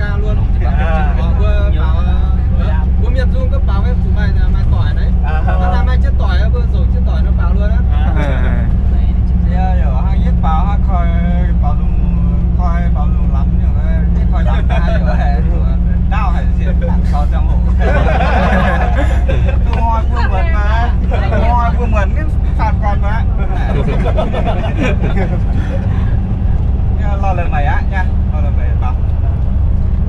gaang luonx. Mbuo baaux, mbuo mienh zungh gorngv baaux maiv zuqc maaih, maaih doic naaiv. Hnangv naaiv maaih jienv doic, mbuo zoux jienv doic nor baaux luonx aqv. Yie yaac hnangv yie baaux hnangv koi, baaux lungh, koi baaux lungh lamz nyei, yie koi lamz haaix yaac ndaauv haic, sienx kaux ziangh hoc. Duqv hnoi bun muonc maah, hnoi bun muonc mingh faanh guanh maah. Lorz lengc maic aqv, lorz lengc maic baaux.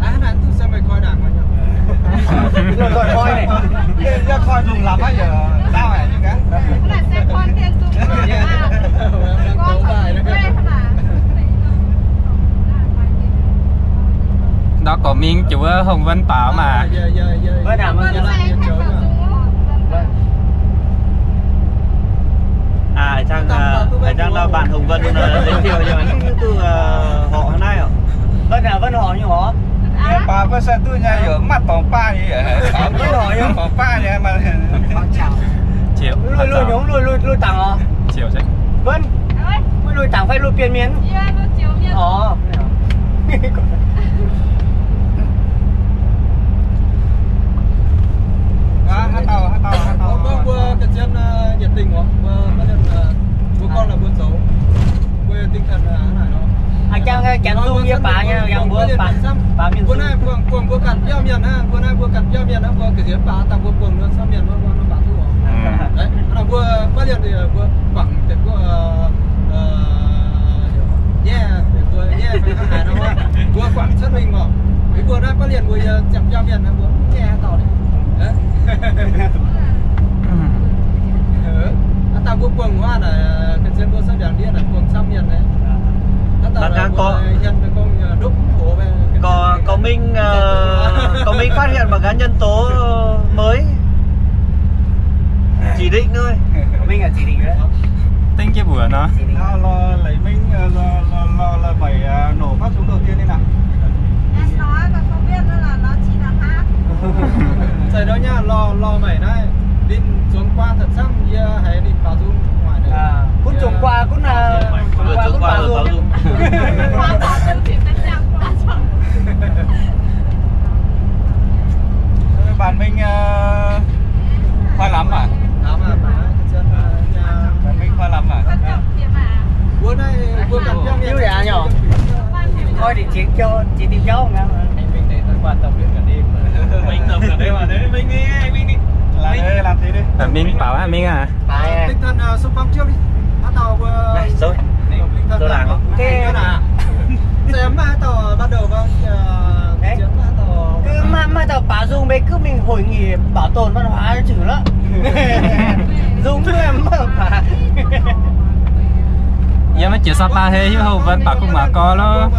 Aav, naaiv duqv se meih koi ndaangc. Yie koi lungh lamz haaix yaac ndaauv haic nyei gaax. Ndau gorqv mingh jiex wuov hungh wuonv baaux maah. Aa, ih zanc, ih zanc ndau baanh hungh wuonv nor, giới thiệu yaac mv duqv horpc hnangv naaiv oc. Wuonv, wuonv horpc nyei horpc. Yie baaux wuov sai duqv nyei yaac maiv dorngx baav nyei, wuonv horpc nyei dorngx baav nyei. Lui, lui nyungc, lui, lui, lui dangc oc. Wuonv, maiv lui dangc fai lui bienh mienh? Orc. A'jang, janx zungh yie baaux nyei, yangh mbuo baaux, baaux mienh Mv baac dangh mbuo buangh nor camv mienh mbuo nor baac duqv oc. Mbuo maiv lienh mbuo guangc deix mbuo nyei, mbuo nyei haaix nor, mbuo guangc cuotv mingh oc. Mbuo naaiv maiv lienh mbuo yie ziangh biauv mienh mbuo nyei haaix dauh. Aav dangh mbuo buangh huaav naaic, ga'zien mbuo camv mienh ndiev naaic buangh camv mienh naaic. Aav dangh mbuo hienx gorngv ndopv hoz, gorngv mingh, gorngv mingh phát hiện một cá nhân tố mới. Chỉ định thôi. Dingh jienv mbuoqc nor. Lorz maic nổ phát súng đầu tiên đi nào. Zeiz nor nyei, lorz maic naaiv, ninh zuangx guaa taux camv, yie haiz ninh baaux nzung hoic. Gunv zuangx guaa, gunv, gunv baaux nzung. Bản Minh khoai lắm à? Bản Minh khoai lắm à? Coi thì chỉ cho, chỉ tìm dấu nữa. Làm đi, làm tí đi. Bản Minh bảo hả Minh à? Tinh thần xung phong trước đi. Bắt đầu, tinh thần là. Xem mãi tàu ban đầu vâng. Cứ mãi, mãi tàu Pá Dung bên cứ mình hội nghị bảo tồn văn hóa chữ lắm. Dung cứ em mở phá. Yiem maiv jiex Sapa hei hiuv houv mbuo baac kuv mangc gorx lorh.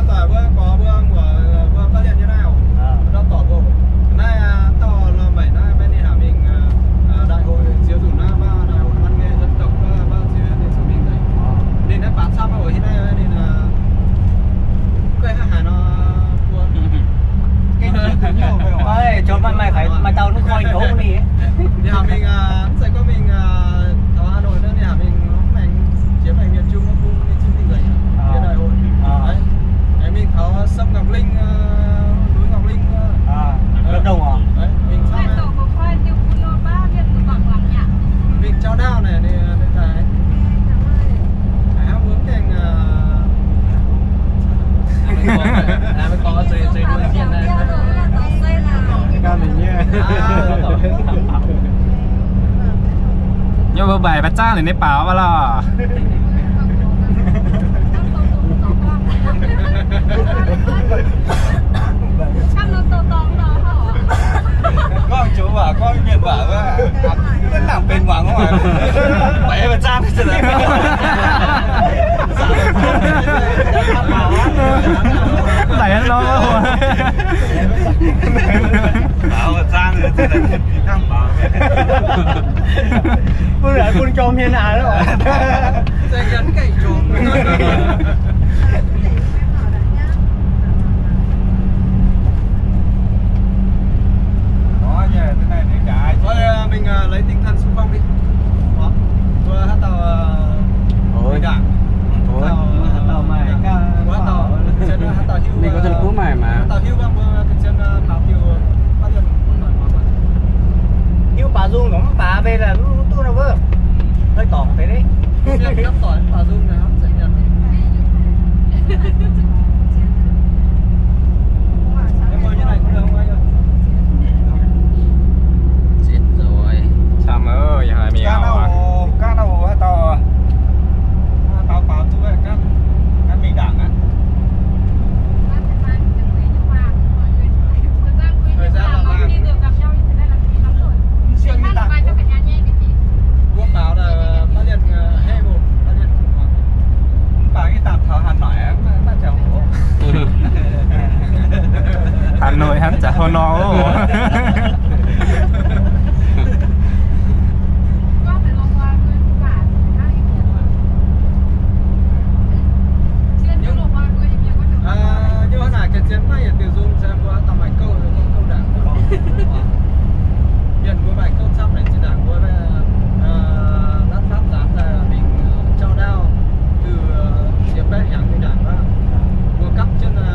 Ê, cho mày, mày phải, mày tao nó coi gấu đi. Ninh heuc mingh, mv zeiz gorngv mingh taux Hà Nội nor, ninh heuc mingh, mv aengx jiex mingh miền Trung nó bung ninh zipv mingh nzengc. Đại hội. Aengx mingh taux Sâm Ngọc Linh, núi Ngọc Linh. Lâm Đồng à? Mingh camv. Mingh Chao Đao naaic, ninh daaih. Nyo mbuo mbaaic ba'zangv liuz ninh baaux maiv lorh. Gorngv joux waac, gorngv mienh waac wuov, maiv nangc benx muangx wuov. Mbaaic ba'zangv. Mv daic hnangv nor. Bun, bun jorm hmien aqv. Thôi, mingh, ờ, lấy tinh thần xung phong đi. Đó. Vừa hãy tàu, ờ, ôi. Đảng. Ôi. Tàu, tàu mày, tàu, tàu hưu, mày có thân cú mày mà. Tàu hưu bằng, ờ, cái chân, ờ, thảo kiều, ờ, phát hiện. Hưu Pá Dung nó mv baac mbe laaix mv duqv nor wuov. Hơi tỏng thế đấy. Cắp tỏi Pá Dung này hấp dẫn nhỉ. Chết rồi. Sao mà ơi, hai mươi. Cá nâu, cá nâu hả tao? Tao bảo tôi cá, cá mì đảng á. Thời gian là Mv siang nyei dangh. Mbuo baaux daaih baav lienh hei mbuo, baav lienh mv baac nyei dangh taux Hà Nội, mv baac ziangh hoc. Hà Nội hnangv ziangh hoc nor oc. Aa, nyoc hnangv naaic ganh zien maiv yietc diuh nzung se mbuo daaih maaih gouv, gouv ndaangc. Mienh mbuo maaih gouv camv naaic zinh ndaangc mbuo, aa, latv fatv zaanx daaih mingh jauv ndaauv, duqv ziex baeqv hnyangx mingh ndaangc aqv. Mbuo gapv jienv, aa,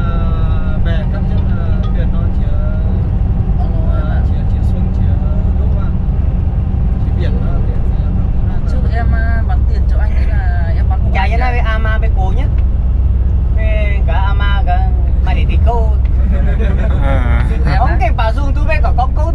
mbaengx gapv jienv, aa, mbienc nor jiex, aa, jiex, jiex sung jiex ndoqv aqv. Jiex mbienc nor, Chúc em, à, bằng tiền cho anh, à, em bán. Jaax yie naaiv mbuo aa maa mbuo gox nyei. Mbuo gaax aa maa gaax maaih deix dingc gouv. Aa. Hnangv gengh baac nzung duqv mbuo gorngv gouv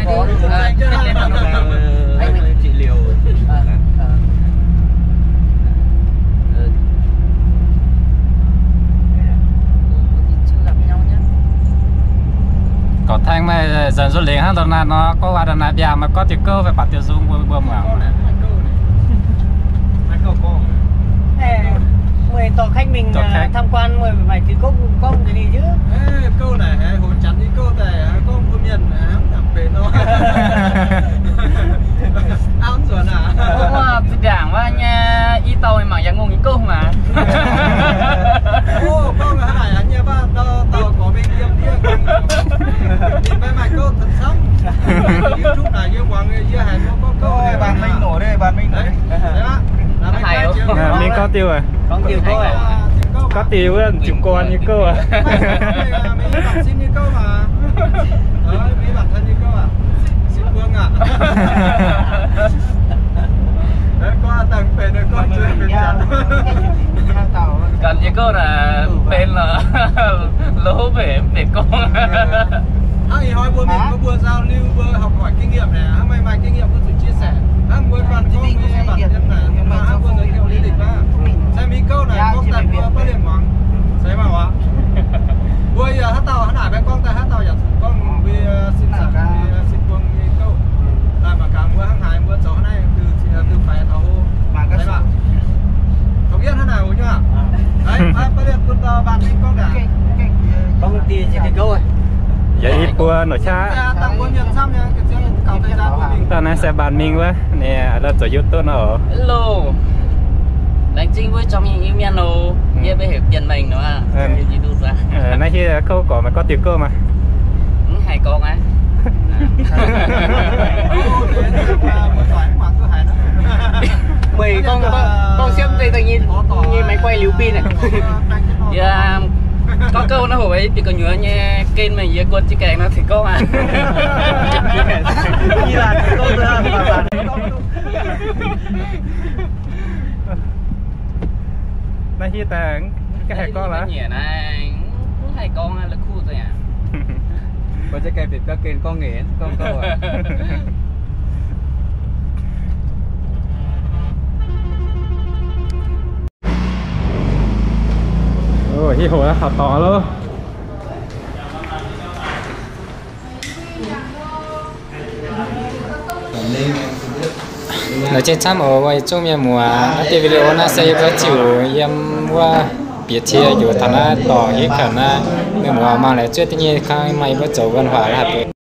Có. Anh chị Liều. Cỏ Thanh mày dần du lịch hãng Đà Nẵng nó có qua Đà Nẵng bia mà có tiểu câu phải bảo tiểu dung mbuo mbuo mỏ. Ê, mười tổ khách mình, tổ à, khách tham quan mười bảy thì cũng có cái gì chứ. Ê, câu này hãy hỗ trợ đi câu này, có mười miền hãng đẳng về nó. Ám rồi nè. Ủa, tự đảng wa nha, y tàu mày mảng yang ngùng y câu mà. Ô, con hãy hãy anh nha ba, tàu tàu có bên kia kia. Nhìn mấy mày câu thật sắm. YouTube này như quảng như hãy có có câu. Ôi, bạn Minh nổ đây, bạn Minh nổ đây. Hài không? À, Minh có tiêu à? Có tiêu có à? Có tiêu á, chịu coi như cô à. Mấy bạn xin như cô mà. Ờ, mấy bạn thân như cô à. Xin Phương à. Đấy, có tặng về đây con chưa về chắn. Cần như cô là bên là lố về về con. Hãng ih hoi mbuo mienh có mbuo giao lưu, mbuo học hỏi kinh nghiệm này, hãng may may kinh nghiệm có sự chia sẻ. Hãng mbuo toàn có mbuo bạn nhân này, hãng mbuo giới thiệu lý lịch ba. Sai mi câu này, có tặng mbuo bác liên hoàng. Sai mà hả? Mbuo giờ hãng tàu, hãng nải bé con ta hãng tàu, giờ con mbuo xin sẵn, xin quân đi câu. Là mà cả mbuo hãng hải, mbuo cháu này từ, từ phải thảo hồ. Sai mà. Thống nhất hãng nải hồ nhá. Đấy, bác, bác liên quân tàu bạn đi con đã. Công ty gì thì câu. Yaac i buo nor qaqv. Da'naaiv se Bàn Minh wuov, ninh la'zuqc YouTube nor oc. Hello. Laengz zingh mbuo zong mienh Iu-Mienh oc. Yie mbuo heuc Bienh Mengh nor. Naaiv hieh kouv gorqv maaih gorngv diuh gouv maah. Mv haih gorngv aqv. Meih gorngv, gorngv siemv deix da'nyeic, nyei maiv guai liuz bin aqv. Yie gorngv gouv naaiv hoc bieqc gu'nyuoz nyei gen meih yie guon jienv gaengh nor cingx gorngv aqv. Naaiv hieh daaih mv haih gorngv lorqc. Mv haih gorngv la'kuv za'gengh. Mbuo za'gengh bieqc biauv gen gorngv ngeix, gorngv gouv aqv. Hiv hoc haaix dorngx loh. La'zinh camv oc, weic zuqc mienh muoz, naaiv deix video naaiv se yie mbuo ziux yiem wuov bieqc cie njoux taux naaiv dorngx hietv kouv naaiv, mienh muoz mangc laaix zuov da'nyeic kang maaih yie mbuo zoux văn hoà la'haaix deix.